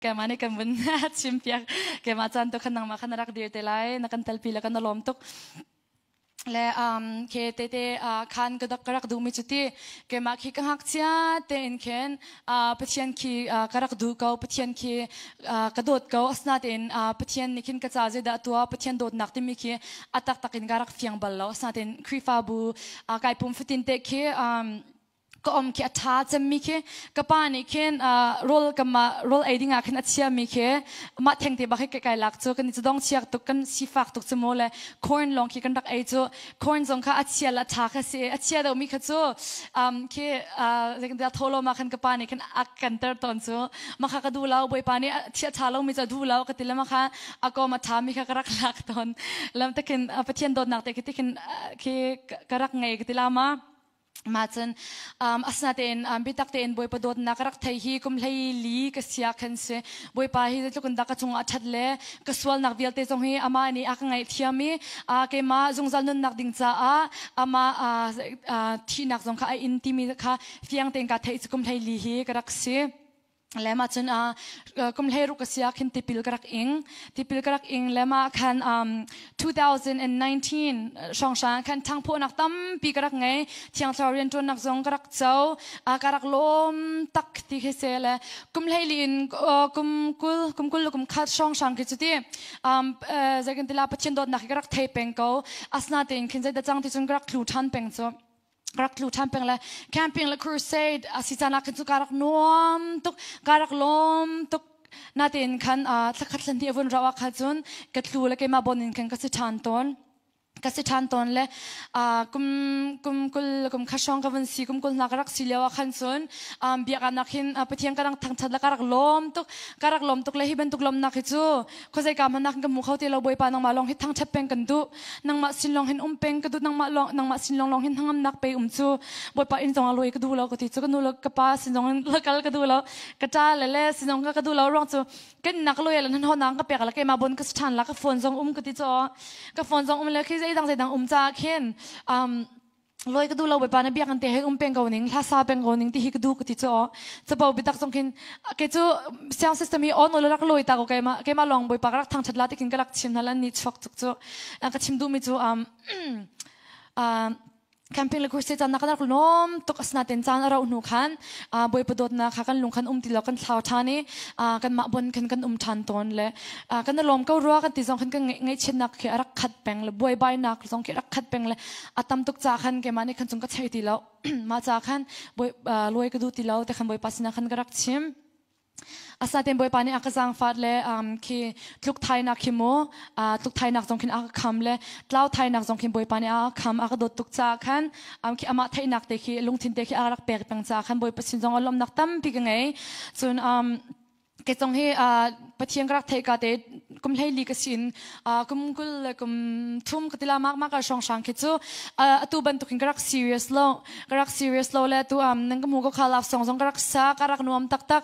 Keimah nih kan vun chimpiak. Keimah caan tu khan nangmah khan na rak dir te lai. Na kan telpi le kan na lawm tuk. Le ke tete khan ka dak ka rak duhmi cu ti keimah khi ka ngakchia tein khin Pathian khi ka rak duh ko Pathian khi ka dawt ko asinain Pathian nih khin ka ca zeidah tuah Pathian dawtnak timi khi a taktak in ka rak fiang bal lo asinain Khrihfabu kai pum fatin te khi ka om khi a ṭha cemmi khi ka pa nih khin rawl ka mah rawl ei dingah khin a chiami khi mah thengte bak hi kai lak cu kan i dong chiak tuk kan sifak tuk cu mu le corn lawng khi kan rak ei cu corn zong kha a chia la ṭha kha si a chia deuhmi kha cu khi zeitintiah tholo ma khan ka pa nih khan a kan ter tawn cu ma kha ka duh lo bawipa nih thia ṭha lomi cu a duh lo ka ti le ma kha a kom a ṭhami kha ka rak lak tawn lam takin Pathian dawtnak te khi tikhin khi ka rak ngei ka ti la ma Mah cun asinain biatak tein Bawipa dawtnak ka rak thei hi kum 14 ka sia khan si. Bawipa hi zeitluk in dah ka cungah a ṭhat le ka sualnak vialte zong hi amah nih a ka ngaihthiam i keimah zungzal nunnak ding caah amah thihnak zong kha a in timi kha fiang tein kaa theih cu kum 14 hi ka rak si. Le mah cun kum 16 ka si ah khin tipil ka rak ing. Tipil ka rak ing le mah khan 2019 hrawnghrang khan ṭhangphawhnak tampi ka rak ngei. Thiang Thlarau rianṭuannak zong ka rak co. Ka rak lawm tak ti khi si le kum 14 in kum 20 kum 20 le kum khat hrawnghrang khi cu ti zeikan tila Pathian dawtnak hi ka rak thei peng ko. Asinain khin zeidah cang ti cun ka rak tlu ṭhan peng cu. Rak tlu ṭhan peng le camping le crusade a si caan ah khan cu ka rak nuam tuk ka rak lawm tuk natein khan thlakhat thlan a vun rauh ah kha cun ka tlu le keimah bon in khan ka si ṭhan tawn ka si ṭhan tawn le kum kum 20 kum kha hrawng ka vun si kum 20 hna ka rak si lio ah khan cun biakam khin Pathian ka rak thangṭhat le ka rak lawm tuk ka rak lawm tuk le hi bantuk lawmnak hi cu khuazei ka hmanh ah kan hmu kho ti lo Bawipa nangmah lawng hi thangṭhat peng kan duh nangmah sin lawng hin um peng ka duh nangmah lawng nangmah sin lawng lawng hin hnangamnak pe um cu Bawipa inn zong ah lawi ka duh lo ka ti cu ka nu le ka pa sin zong in kal ka duh lo ka ṭa le le sin zong ka duh lo ruang cu kan nak lawi le nan ho nang ka pek la keimah bon ka si ṭhan la ka phone zong um ka ti cu ka phone zong um le khi zeidang zeidang um ca khin Loi ka duh lo Bawipa na biak an te hei um peng ko ning hla sa peng ko ning ti hi ka duh ka ti cu capo biatak zong khin ke cu sound system hi on rak loi ta ko keimah keimah lawng Bawipa ka rak thangthat la ti khin ka rak chim hna lan ni chuak tuk cu ka chim duh mi cu camping le crusade caan na kan rak lawm tuk asinain caan a rauh hnu khan Bawipa dawtnak kha kan lung khan um ti lo kan thlau ṭhan i kanmah bon khan kan um ṭhan tawn le kan i lawm ko rua kan ti zong khan kan ngaihchiatnak khi a rak khat peng le buaibainak zong khi a rak khat peng le a tam tuk ca khan keimah nih khan cung ka chei ti lo mah ca khan lawi ka duh ti lo te khan Bawipa sinah khan ka rak chim Asaten Bawipa nih a ka zaangfat le khi tluk thainak khi mu tluk thainak zong khin a ka kham le tlau thainak zong khin Bawipa nih a ka kham a ka dawt tuk caah khan khi amah theihnak te khi lungthin te khi a rak pek peng caah khan Bawipa sin zong a lawmhnak tampi ka ngei cun ke zong hi Pathian ka rak theih ka te kum 14 ka sin kum 20 le kum 30 ka tila mak mak hrawng hrang khi cu atu bantukin ka rak serious lo ka rak serious lo le tu nan ka mu ko kha love song zong ka rak sa ka rak nuam taktak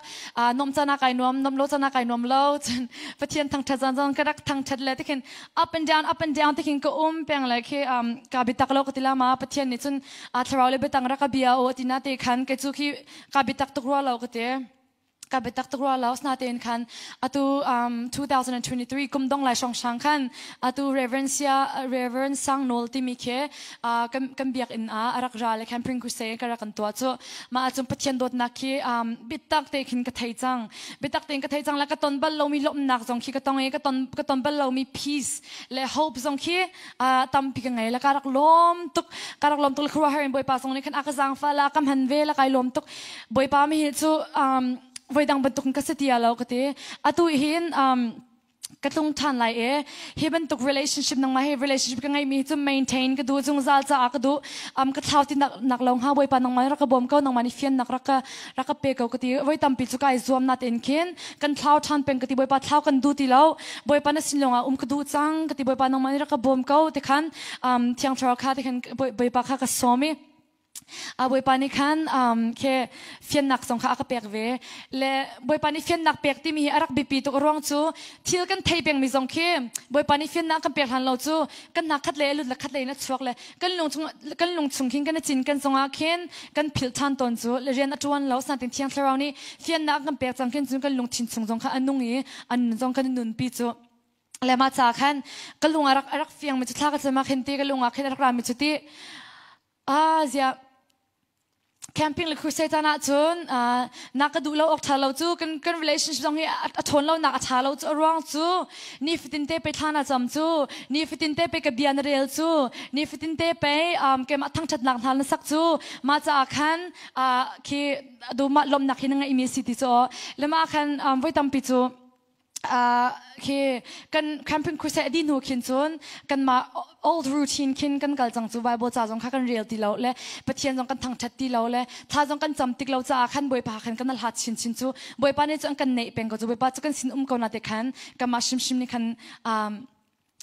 nom cana kai nuam nom lo cana kai nuam lo cun Pathian thangthat zan zong ka rak thangthat le tikhin up and down up and down tikhin ka um peng le khi ka bitak lo ka tila ma Pathian nih cun thlarau le biatang rak ka bia o tina te khan ke chu khi ka bitak tuk rua lo ka te ka biatak tuk rua lo natein khan atu 2023 kum dong lai hrawng hrang khan atu Reverend Sia Reverend Sang Nawl timi khi kan kan biakinn ah a rak ra le camping crusade ka rak kan tuah cu mah ahcun Pathian dawtnak khi biatak te khin ka thei cang biatak tein ka thei cang le ka ton bal lomi lawmhnak zong khi ka tong i ka ton ka ton bal lomi peace le hope zong khi tampi ka ngei le ka rak lawm tuk ka rak lawm tuk le khuaruahhar in Bawipa zong nih khan a ka zaangfah la ka hman ve la kai lawm tuk Bawipa mi hi cu voidang bantuk in ka si ti lo ka ti atu hin ka tlung ṭhan lai e hi bantuk relationship nangmah he relationship ka ngeimi cu maintain ka duh zungzal caah ka duh ka thlau ti nak nak lo hnga Bawipa nangmah rak ka bawm ko nangmah nih fiannak rak ka rak ka pe ko ka ti voi tampi cu kai zuam na tein khin kan thlau ṭhan peng ka ti Bawipa thlau kan duh ti lo Bawipa na sin lawngah um ka duh cang ka ti Bawipa nangmah nih rak ka bawm ko ti khan Thiang Thlarau kha ti khan Bawipa kha ka sawm i. A Bawipa nih khan khi fiannak zong kha a ka pek ve. Le Bawipa nih fiannak pek timi hi a rak biapi tuk. A ruang cu thil kan thei pengmi zong khi Bawipa nih fiannak kan pek hlan lo cu kan hna khat le lut le khat le in a chuak le kan lung chung khin kan i cin kan zongah khin kan philh ṭhan tawn cu le rian a ṭuan lo. Asinain Thiang Thlarau nih fiannak kan pek cang khin cun kan lungthin chung zong kha a nung i an nun zong kan i nunpi cu. Le mah ca khan ka lung a rak fiang mi cu thla ka cam ah khin ti ka lung ah khin a rak ra mi cu ti ah ziah camping le crusade caan ah cun na ka duh lo awk ṭha lo cu kan relationship zong hi a ṭhawn lo nak a ṭha lo cu a ruang cu nifatin te pe thla na cam cu, nifatin te pe ka bia na rel cu, nifatin te pe keimah thangṭhatnak hna na sak cu, mah caah khan khi dumah lawmhnak hi na ngeihmi si ti cu le mah khan voi tampi cu khi kan camping crusade dih hnu khin cun kanmah old routine khin kan kal cang cu. Bible ca zong kha kan rel ti lo le Pathian zong kan thangṭhat ti lo le thla zong kan cam tik lo caah khan Bawipa khan kan hlat chinchin cu. Bawipa nih cu an kan neih peng ko cu. Bawipa cu kan sin um ko na te khan kanmah hrimhrim nih khan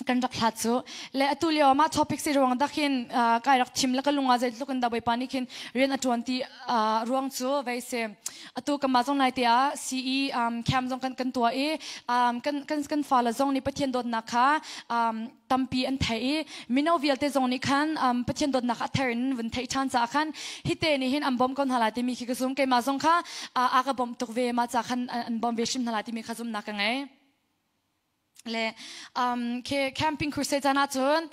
kan rak hlat cu. Le atu lio mah topic si ruang dak hin kai rak thim le ka lung ah zeitluk in dah Bawipa nih khin rian a ṭuan ti ruang cu vei si. Atu kanmah zong nai te ah CE camp zong kan tuah i kan fale zong nih Pathian dawtnak kha tampi an theih i mino vialte zong nih khan Pathian dawtnak a ther in vun theih ṭhan caah khan hi te nih hin an bawmh ko hna lai timi khi ka zum. Keimah zong kha a ka bawmh tuk ve, mah ca khan an bawm ve hrim hna lai timi kha zumhnak ka ngei. Le khi camping crusade caan ahcun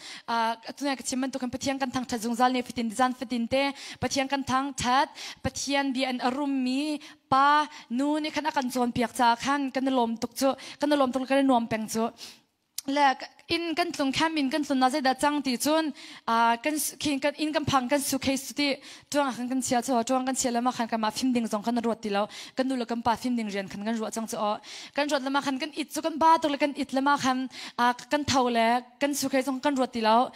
atu ka chim bantukin Pathian kan thangṭhat zungzal, ni fatin zan fatin te Pathian kan thangṭhat. Pathian bia in a rummi pa nu nih khan a kan cawnpiak caah khan kan i lawm tuk cu, kan i lawm tuk, kan i nuam peng cu. Le inn kan tlung, camp in kan tlun na zeidah cang ti cun kan khi kan inn kan phang, kan suitcase ti tuang khan kan chia cu, tuang kan chia le ma khan kan mah fim ding zong kan ruat ti lo. Kan nu le kan pa fim ding rian khan kan ruah cang cu. Kan ruat le ma khan kan it cu, kan ba tuk le kan it le ma khan kan tho le kan suitcase zong kan ruat ti lo.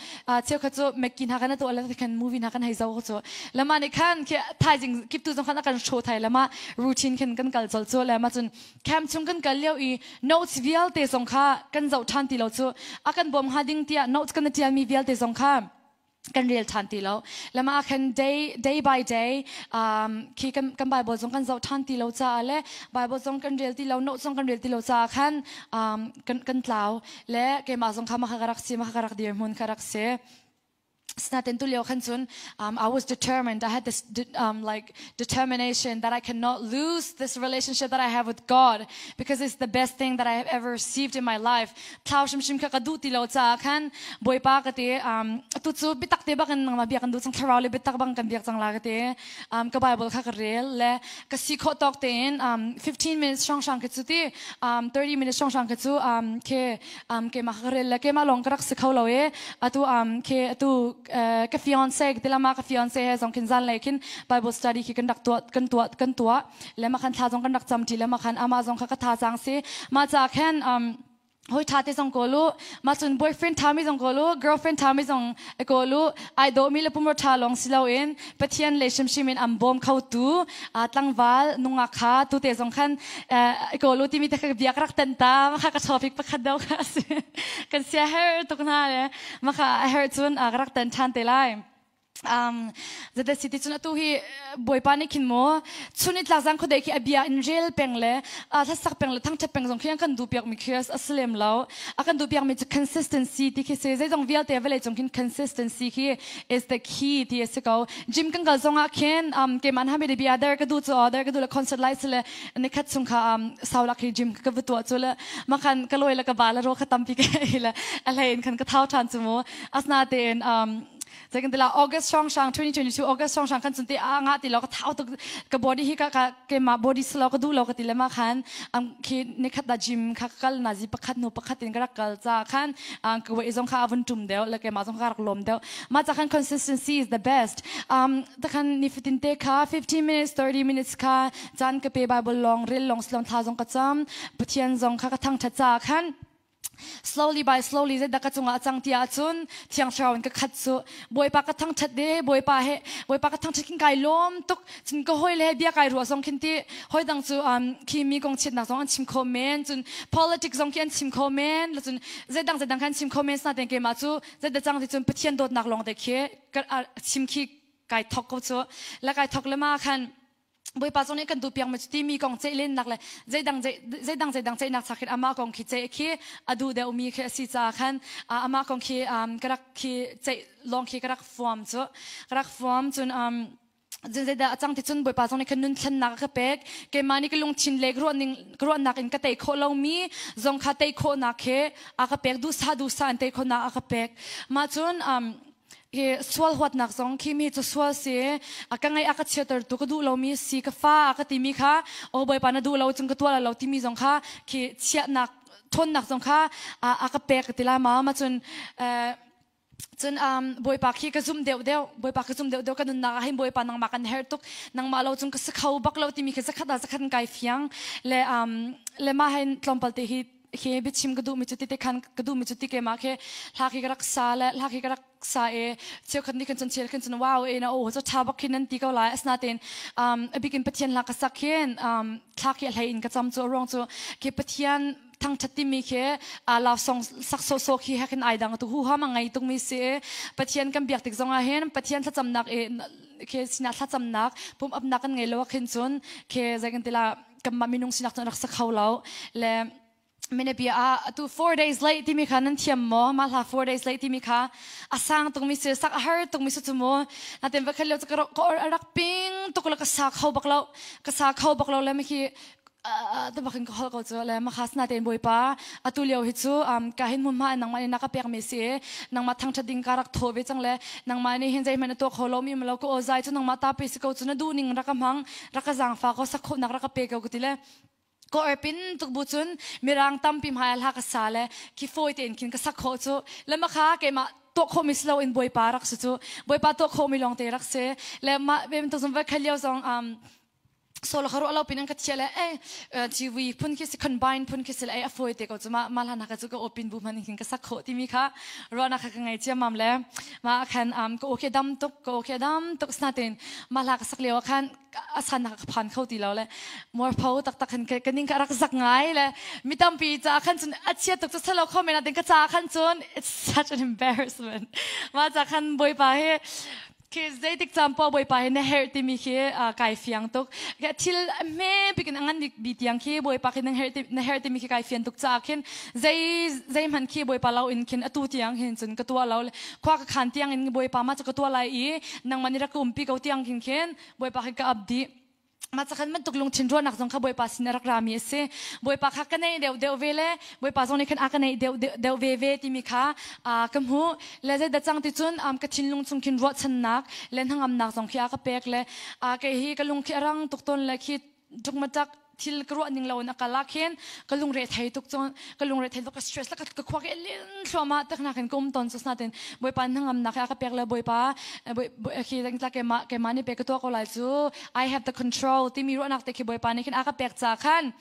Cheu kha cu Mackie hna kan tuah le khan movie hna kan hei zo cu. Le ma nih khan khi thaizing kip tu zong khan a kan show thai le ma routine khan kan kal col cu. Le ma cun camp chung kan kal lio i notes vialte zong kha kan zoh ṭhan ti lo cu. A kan bawm hnga ding tiah notes kan ṭialmi vialte zong kha kan rel ṭhan ti lo. Lama ah khan day by day khi kan Bible zong kan zoh ṭhan ti lo caah le Bible zong kan rel ti lo, notes zong kan rel ti lo caah khan kan tlau. Le keimah zong kha mah ka rak si, mah ka rak dirhmun ka rak si. Sinain tu lio khan cun I was determined. I had this like determination that I cannot lose this relationship that I have with God because it's the best thing that I have ever received in my life. Thlau hrimhrim kha ka duh ti lo caah khan Bawipa ka ti, tu cu biatak te bak in nangmah biak kan duh cang, thlarau le biatak bang kan biak cang la ka ti. Ka Bible kha ka rel le ka si khawh tawk tein 15 minutes hrawnghrang khi cu ti 30 minutes hrawnghrang khi cu khi keimah ka rel le keimah lawng ka rak si kho lo i atu khi atu ka fiance ka tilama ka fiance he zong khin zan lei khin Bible study khi kan rak tuah, kan tuah le ma khan thla zong kan rak cam ti le ma khan ama zong kha ka tha cang si. Ma ca khan hoi tha te zong kawl u, ma cun boyfriend tha mi zong kawl u, girlfriend tha mi zong kawl u. Ai do mi le pumro tha lawng si loin Pathian le hrimhrim in an bawm kho tu tlangval nungak kha tu te zong khan kawl u timi te kha bia ka rak tan ta. Ma kha ka topic pakhat deuh kha si, kan sia her tuk hna le ma kha a her cun ka rak tan than te lai. Zata si ti cun atu hi Bawipa nih khin maw chun i tlak zang khuadei khi a bia in rel peng le hlasak peng le thangṭhat peng zong khi an kan duh piak mi khi a si lem lo. A kan duh piak mi cu consistency ti khi si. Zeizong vialte vawlei cung khin consistency khi is the key ti a si ko. Gym kan kal zong ah khin keimah hami de bia der ka duh cu der ka duh le concert lai si le nikhat chung kha saulak hi gym ka va tuah cu le makhan ka loi le ka ba le ro kha tampi ka ei le a hlei in khan ka thau ṭhan cu mu. Asna tein Zeikan tila August song sang 2022 August song sang kan chun te a nga ti lo ka thau tuk, ka body hi ka ka ke ma body slo ka du lo ka ti le ma khan am khi ni khat da gym kha kal na zi pakhat nu pakhat in ka rak kal cha khan ka wei zong kha avun tum deu le ke ma zong kha rak lom deu. Ma cha khan consistency is the best. Ta khan ni fitin te kha 15 minutes, 30 minutes kha chan ka pe, Bible long rel long slong tha zong ka cham, Pathian zong kha ka thang tha cha khan slowly by slowly zeidah ka cungah a cang ti ahcun Thiang Thlarau in ka khat cu. Bawipa ka thangṭhat de, Bawipa he, Bawipa ka thangṭhat khin kai lawm tuk. Cun ka hawi le bia kai ruah zong khin ti hawi dang cu khi mi kong chiatnak zong an chim kho men, cun politics zong khi an chim kho men, cun zeidang zeidang khan chim kho men. Sinain keimah cu zeidah cang ti cun Pathian dawtnak lawng te khi ka chim khi. kai thok ko cu. Le kai thok le ma khan Bawipa zong nih kan duh piak mi cu ti mi kong ceih len nak le zeidang zeidang zeidang ceihnak chak khin amah kong khi ceih khi a duh deuh mi khi a si caah khan amah kong khi ka rak khi ceih lawng khi ka rak fuam cu ka rak fuam. Cun zeidah a cang ti cun, Bawipa zong nih khan nun thlennak a ka pek. Keimah nih ka lungthin le ka ruahning ka ruahnak in ka tei khawh lomi zong kha tei khawhnak he a ka pek, duhsah duhsah in tei khawhnak a ka pek. Mah cun hi sual huatnak zong khi, mi cu sual si, a ka ngaih a ka chiater tu, ka duh lomi si, ka fa a ka timi kha, o Bawipa, na duh lo cun ka tuah lo timi zong kha khi chiahnak ṭhawnnak zong kha a ka pek ti la ma. Ma cun cun Bawipa khi ka zum deuh deuh, Bawipa ka zum deuh deuh. Ka nunnak ah hin Bawipa, nangmah kan herh tuk, nangmah lo cun ka si kho bak lo timi khi zakhat ah zakhat kai fiang le le mah hin tlawmpal te hi khi biachim ka duh mi cu ti te khan ka duh mi cu ti ke ma khi hla khi ka rak sa le hla khi ka rak sa e. Cheukhat nih kan cun chel khan cun wow e na o cu tha bak khin nan ti ko lai. Asnaten a bikin Pathian hla ka sak hin thla khi a hlei in ka cam cu. Ruang cu khi Pathian thangthat timi khi love song sak so so khi hekin ai dang tu hu ha ma ngai tuk mi si. Pathian kan biak tik zong ah hin Pathian thlacamnak e khi sina thlacamnak pum apnak kan ngei lo khin cun khi zai kan tila kan mah minung sinak cun rak sa kho lo le. Minabia ah atu 4 Days Late timi kha nan thiam maw? Ma hla 4 Days Late timi kha a sang tuk mi si, sak a har tuk mi si cu mu. Natin va khal lio ka rak ping tuk la, ka sa kho bak lo, ka sa kho bak lo le mi khi te bakin ka hol ko cu le. Ma khas na ten Bawipa, atu lio hi cu ka hin hmun ma nangmah nih na ka pek mi si, nangmah thangthat ding ka rak tho ve cang le nangmah nih hin zeihmanh na tuah kho lo mi lo ko, o zai cu nangmah ta pe si ko cu, na duh ning rak ka hmang, rak ka zaangfa ko, sak khawhnak rak ka pe ko ka ti le. Ko erpin tuk bu cun mirang tampi hmai hla ka sa le khi fawi tein khin ka sak khawh cu le. Ma kha keimah tuah khawh mi si lo in Bawipa rak si cu, Bawipa tuah khawh mi lawng te rak si le. Mah bantuk zong va khal lio zong solo kha ruah lo pin an ka thiah le e TV phun khi si, combine phun khi si le, a fawi te ko cu. Ma ma hlan ka cu ka opin bu man hin ka sak khawh timi kha ruahnak kha ka ngei ciammam le. Ma khan ka okay dam tuk, ka okay dam tuk. Snatin ma hla ka sak lio khan asan ka phan kho ti lo le muarpho taktak khan ka ning ka rak zak ngai le. Mi tampi ca khan cun a chia tuk cu selo kho men ding ka ca khan cun it's such an embarrassment. Ma ca khan Bawipa he khi zeitik caan po Bawipa he na herh timi khi kai fiang tuk. Thil hme bikin angan bi tiang khi Bawipa khi na herh timi khi kai fian tuk ca khin zei zei hman khi Bawipa lo in khin atu tiang hin cun ka tua lo. Khua ka khan tiang in Bawipa ma cu ka tua lai i nangmah nih rak ka umpi ko tiang khin khin Bawipa khi ka ap dih. Mah cakhan bantuk lungthin ruahnak zong kha Bawipa sin a rak rami a si. Bawipa kha ka neih deuh deuh ve le Bawipa zong nih khan a ka neih deuh deuh ve ve timi kha ka hmuh le. Zeidah cang ti cun, ka thinlung chung khin ruahchannak le hnangamnak zong khi a ka pek le. Kei hi ka lung khi a rang tuk tawn le khi ṭukmaṭak thil ka ruah ning lo in a kal ah khin ka lungre thei tuk cun, ka lungre thei tuk, ka stress la, ka khua ke lin thluahmah tak nak in ka um ton cu. Natin Bawipa hnangamnak he a ka pek le Bawipa khi tla keimah keimah nih pe ka tuah ko lai cu, I have the control timi ruahnak te khi Bawipa nih khin a ka pek ca khan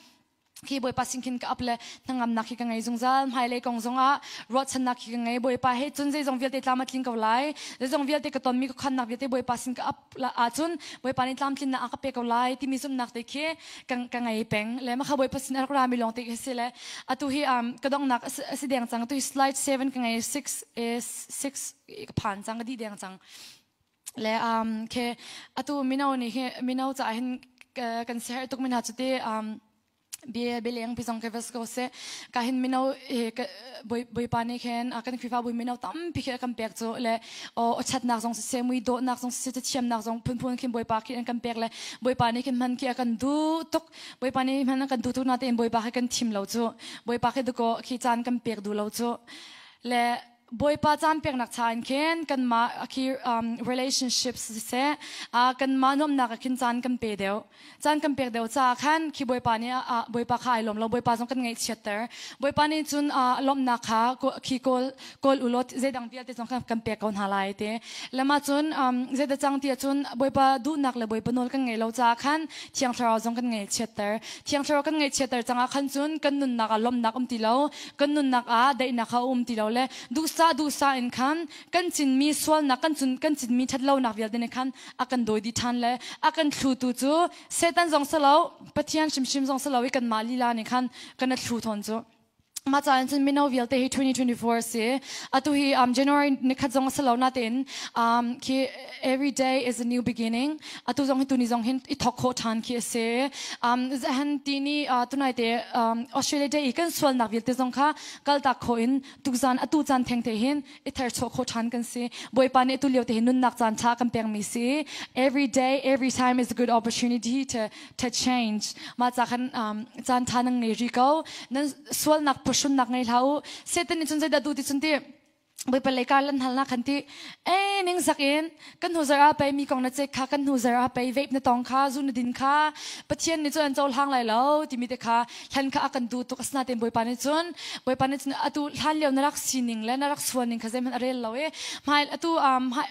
khi Bawipa sin khin ka ap le hnangamnak khi ka ngei zungzal. Hmailei kong zongah ruahchannak khi ka ngei. Bawipa he cun zeizong vialte tlam a tling ko lai. Zeizong vialte ka tonmi ka khannak vialte Bawipa sin ka ap ahcun Bawipa nih tlamtlinnak a ka pe ko lai timi zumhnak te khi ka ngei peng le. Mah kha Bawipa sin a rak rami lawng te khi si le. Atu hi ka donghnak a si deng cang. Atu hi slide 7 ka ngei, 6 is 6 ka phan cang, ka dih deng cang le. Ke atu mino nih hi mino caah hin kan siaherh tuk mi hna cu ti bia beleng pi zong ke vas ko se. Ka hin mino Bawipa nih khin kan Khrihfabu mino tampi khi kan pek cu le. O chatnak zong siseh, mui dawhnak zong siseh, thiamnak zong phunphun khin Bawipa khi an kan pek le. Bawipa nih khin hman khi a kan duh tuk, Bawipa nih hman a kan duh tuk na tein Bawipa khi kan thim lo cu, Bawipa khi duko khi caan kan pek duh lo cu le. Bawipa caan peknak cha in khin kanmah khi relationships siseh, kanmah nuamhnak ah khin caan kan pe deuh, caan kan pek deuh caah khan khi Bawipa nih Bawipa kha ai lawm lo, Bawipa zong kan ngaihchiatter. Bawipa nih cun lawmhnak kha khi kawl kawl ulaw zeidang vialte zong kan pek ko hna lai ti lema. Cun zeidah cang ti ahcun, Bawipa duhnak le Bawipa nawl kan ngeih lo caah khan Thiang Thlarau zong kan ngaihchiatter. Thiang Thlarau kan ngaihchiatter cangah khan cun kan nunnak ah lawmhnak um ti lo, kan nunnak ah daihnak a um ti lo le duhsah duhsah in khan kan cinmi sualnak, kan cun kan cinmi ṭhatlonak vialte nih khan a kan dawi dih ṭhan le. A kan thlutu cu Satan zong si lo, Pathian hrimhrim zong si lo i kanmah lila nih khan kan a thlu thawn cu. Mah caan cun mino vialte hi 2024 si. Atu hi January nikhat zong a si lo natein khi every day is a new beginning. Atu zong hi tuni zong hin i thok khawh ṭhan khi a si. Han ti ni tunai te Australia Day i kan sualnak vialte zong kha kaltak khawh in tukzan atu caan theng te hin i therchuah khawh ṭhan kan si. Bawipa nih atu lio te hin nunnak caan ṭha kan pekmi si. Every day, every time is a good opportunity to change. Mah ca khan caan ṭha nan ngei ri ko. Nan sualnak phuhrunnak ngei hlah u. Satan nih cun zeidah duh ti cun ti Bawipa lei kar lan halnak khan ti ei ning zak in kan hnu zarh ah pei mi kong na cek kha kan hnu zarh ah pei vape na tong kha zu na din kha Pathian nih cun an cohlang lai lo timi te kha hlan kha a kan duh tuk asinain Bawipa nih cun Bawipa nih cun atu hlan lio na rak sining le na rak sual ning kha zeihmanh a rel lo i hmai atu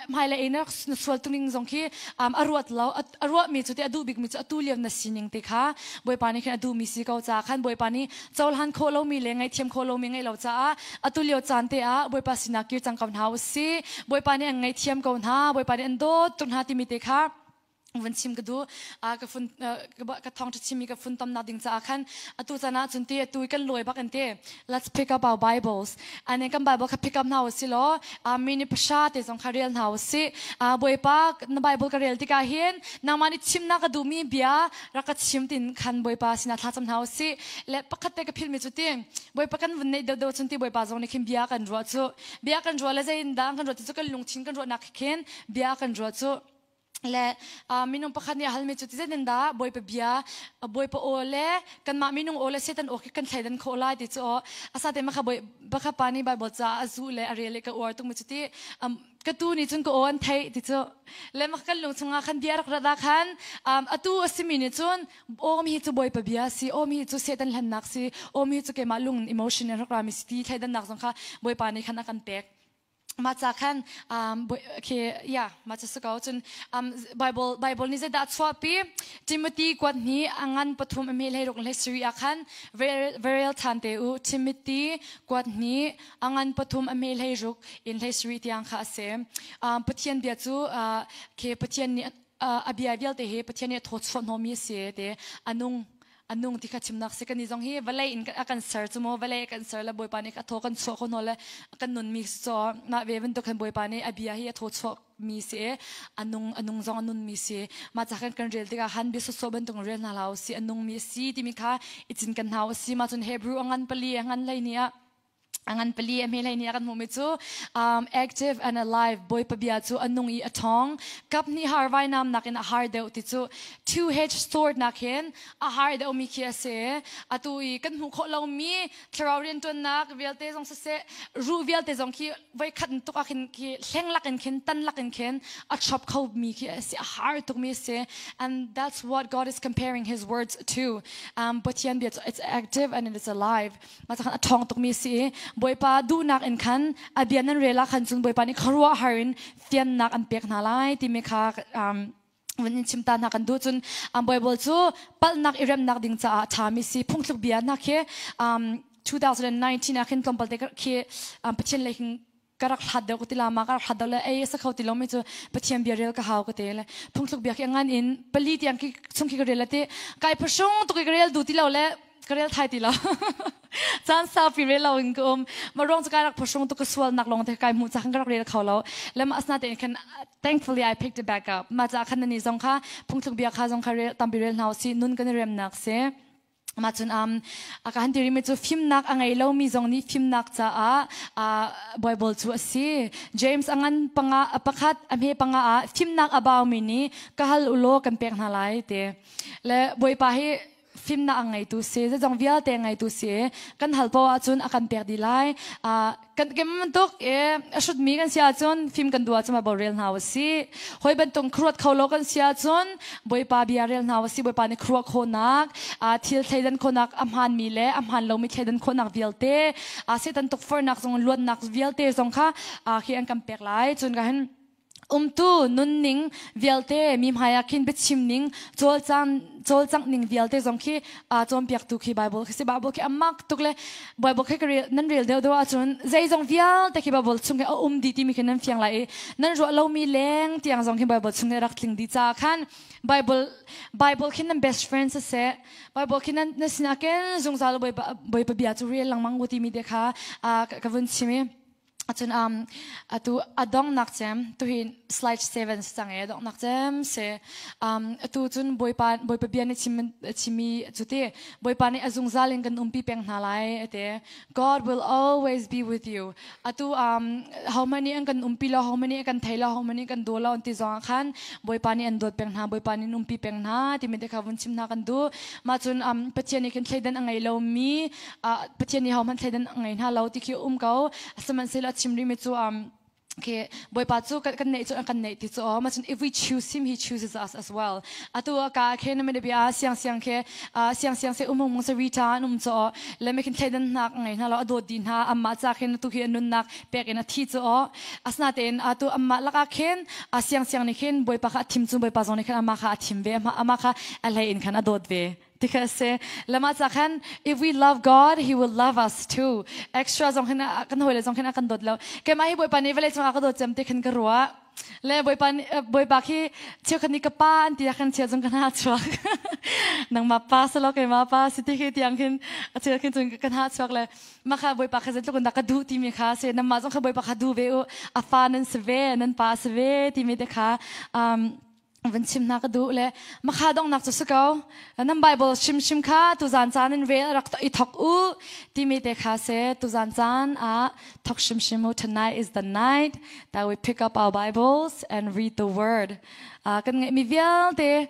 hmailei na rak na sual tuk ning zong khi a ruat lo a ruahmi cu te a duh bikmi cu atu lio na sining te kha Bawipa nih khin a duhmi si ko caah khan Bawipa nih cohlan khawh lomi le ngaihthiam khawh lomi ngeih lo caah atu lio caan te ah Bawipa sinah kir cang ko hna u sih. Bawipa nih an ngaihthiam ko hna, Bawipa nih an dawt tuk hna timi te kha vun chim ka duh. Ka fun ka thawngṭha chimmi ka fun tamnak ding caah khan atu caan ah cun ti atu kan lawi bak in ti let's pick up our Bibles. Ane kan Bible kha pick up hna u si law mi nih pasha te zong kha rel hna u sih. Bawipa na Bible ka rel tikah hin nangmah nih chimnak ka duhmi bia rak ka chim tin khan Bawipa sinah thlacam hna u sih. Le pakhat te ka philhmi cu ti Bawipa kan vun neih deuhdeuh cun ti Bawipa zong nih khin bia kan ruah cu bia kan ruah le zei in dah kan ruah ti cu kan lungthin kan ruahnak khin bia kan ruah cu le minung pakhat nih a halmi cu ti zeitin dah Bawipa bia Bawipa aw le kanmah minung aw le Satan aw khi kan thleidan khawh lai ti cu aw asate ma kha Bawi bakha pa nih Bible ca a zuh le a rel i ka uar tuk mi cu ti ka tu nih cun ka aw an theih ti cu le mak kan lung chungah khan bia rak rat ah khan atu a simi nih cun aw mi hi cu Bawipa bia si aw mi hi cu Satan hlennak si aw mi hi cu keimah lung emotion in rak rami si ti thleidannak zong kha Bawipa nih khan a kan pek mah ca khan khi ya mah cu si ko cun Bible Bible nih zeidah a chuahpi Timothy kuat hnih a ngan pathum a hme hlei ruk hlei sarih ah khan verel than te u Timothy kuat hnih a ngan pathum a hme hlei ruk in hlei sarih tiang kha a si Pathian bia cu khi Pathian nih a bia vialte hi Pathian nih a thaw chuah hnawmi a si te a nung a nung ti kha chimnak si kan ni zong hi vawlei in a kan ser cu mu vawlei a kan ser le Bawipa nih a thaw kan chuah ko hna le kan nun mi si caw mah ve bantuk khan Bawipa nih a bia hi a thaw chuah mi si i a nung a nung zong a nun mi si mah ca kan kan rel tikah han bia sawsawh bantuk rel hna hlah si a nung mi si timi kha i cin kan hna si mah cun Hebrew a ngan pali a ngan hlei ni ah a ngan pali a hme hlei nih a kan hmuhmi cu active and alive Bawipa bia cu a nung i a ṭhawng kap hnih har vainam nakin a har deuh ti cu two hedge sword nak hin a har deuhmi khi a si atu i kan hmuh khawh lomi thlarau rianṭuannak vialte zong siseh ruh vialte zong khi voikhat tuk ah khin khi hleng lak in khin tan lak in khin a chop kho mi khi a si a har tuk mi a si and that's what God is comparing his words to Pathian bia cu it's active and it is alive Mah khan a ṭhawng tukmi a si i Bawipa duhnak in khan a bia nan rel ah khan cun Bawipa nih khuaruahhar in fiannak an pek hna lai timi kha vun in chim ta hna kan duh cun Bible cu palhnak i remnak ding caah a ṭhami si phungthluk bia hna khi 2019 ah khin tlawmpal te khi Pathian lei hin ka rak hlat deuh ka ti la ma ka rak hlat deuh le ei sa kho ti lo mi cu Pathian bia rel ka hau ka te le phungthluk bia khi ngan in pali tiang ki chung khi ka rel te kai phasung tuk ka rel du ti lo le ka rel thai ti lo caan saupi rel lo in ka um ma rong cu kai rak phasung tuk ka sual nak long te kai hmu cha ka rak rel kho lo le ma asna te khan thankfully I picked it back up ma cha khan ni zong kha phungthluk bia kha zong kha rel tampi rel hna si nun kan rem nak se Mah cun a ka han ti rihmi cu fimnak a ngei lomi zong nih fimnak caah Bible cu a si. James a ngan panga pakhat a hme panga ah fimnak a baumi nih ka hal u law kan pek hna lai ti. Le Bawipa hi fimnak a ngeitu si, zeizong vialte a ngeitu si. Kan hal poah ahcun a kan pek dih lai. Kan kem bantuk i a hrutmi kan si ahcun fim kan duh ahcun Bible rel hna u sih. Hawi bantuk khuaruat kho lo kan si ahcun Bawipa bia rel hna u sih. Bawipa nih khuaruah khawhnak, thil thleidan khawhnak a hmaanmi le a hmaan lomi thleidan khawhnak vialte, Satan tukforhnak zong luatnak vialte zong kha khi an kan pek lai. Cun ka hin. Umtu nunning vialte mi hmai ah khin biachim ning cawlcang cawlcangh ning vialte zong khi cawnpiaktu khi Bible khi si. Bible khi amak tuk le Bible khi ka rel nan rel deuh deuh ahcun zeizong vialte khi Bible chung hi a um dih timi khi nan fiang lai i nan ruah lomi leng tiang zong khi Bible chung hi rak tling dih caah khan Bible Bible khi nan best friend siseh, Bible khi nan na sinah ken zungzal Bawipa Bawipa bia cu rel lengmang u timi te kha ka vun chim i Acun atu a donghnak cem tuhin slide 7 si cang e donghnak cem si. Atu cun Bawipa Bawipa bia nih chim chimi cu ti Bawipa nih a zungzal in kan umpi peng hna lai ate. God will always be with you. Atu ho hmanh nih an kan umpi lo, ho hmanh nih kan thei lo, ho hmanh nih kan daw lo an ti zong ah khan Bawipa nih an dawt peng hna, Bawipa nih an umpi peng hna timi te kha vun chim hna kan duh. Mah cun Pathian nih khin thleidan a ngei lomi, Pathian nih hohmanh thleidan a ngei hna lo ti khi um ko. Sihmanhsehlaw a chim rihmi cu khi Bawipa cu kan neih cu kan neih ti cu aw. Macun if we choose him, he chooses us as well. Atu ka khe na bia siang siang khe siang siang se umung mung se rita an um cu aw. Le me khin thleidan nak ngei hna lo, a dawt di hna amma cha khin tu khi nunnak pek in a thi cu aw. Asinatein atu amma laka khin siang siang nih khin Bawipa kha a thim cu Bawipa zong nih khin ama kha a thim ve, ama kha a hlei in khan a dawt ve. Tikha si lama ca khan if we love God, he will love us too. Extra zong khin kan hawile zong khin a kan dawt lo. Keimah hi Bawipa nih vawlei cung a ka dawt cem ti khin ka ruah. Le Bawipa Bawipa khi cheukhat nih ka pa an ti ah khan chia zong ka hna chuak. Nangmah pa selo keimah pa si ti khi tiang khin a cheu khin cun ka hna chuak le maka Bawipa kha zeitluk in dah ka duh timi kha si. Namah zong kha Bawipa kha duh ve u, a fa nan si ve, nan pa si ve timi te kha van chim hna ka duh. Le makha donghnak cu si ko, nan Bible hrimhrim kha tuzan caan in rel rak i thok u timi te kha se. Tuzan caan ah thok hrimhrim u. Tonight is the night that we pick up our Bibles and read the word. Kan ngeihmi vialte.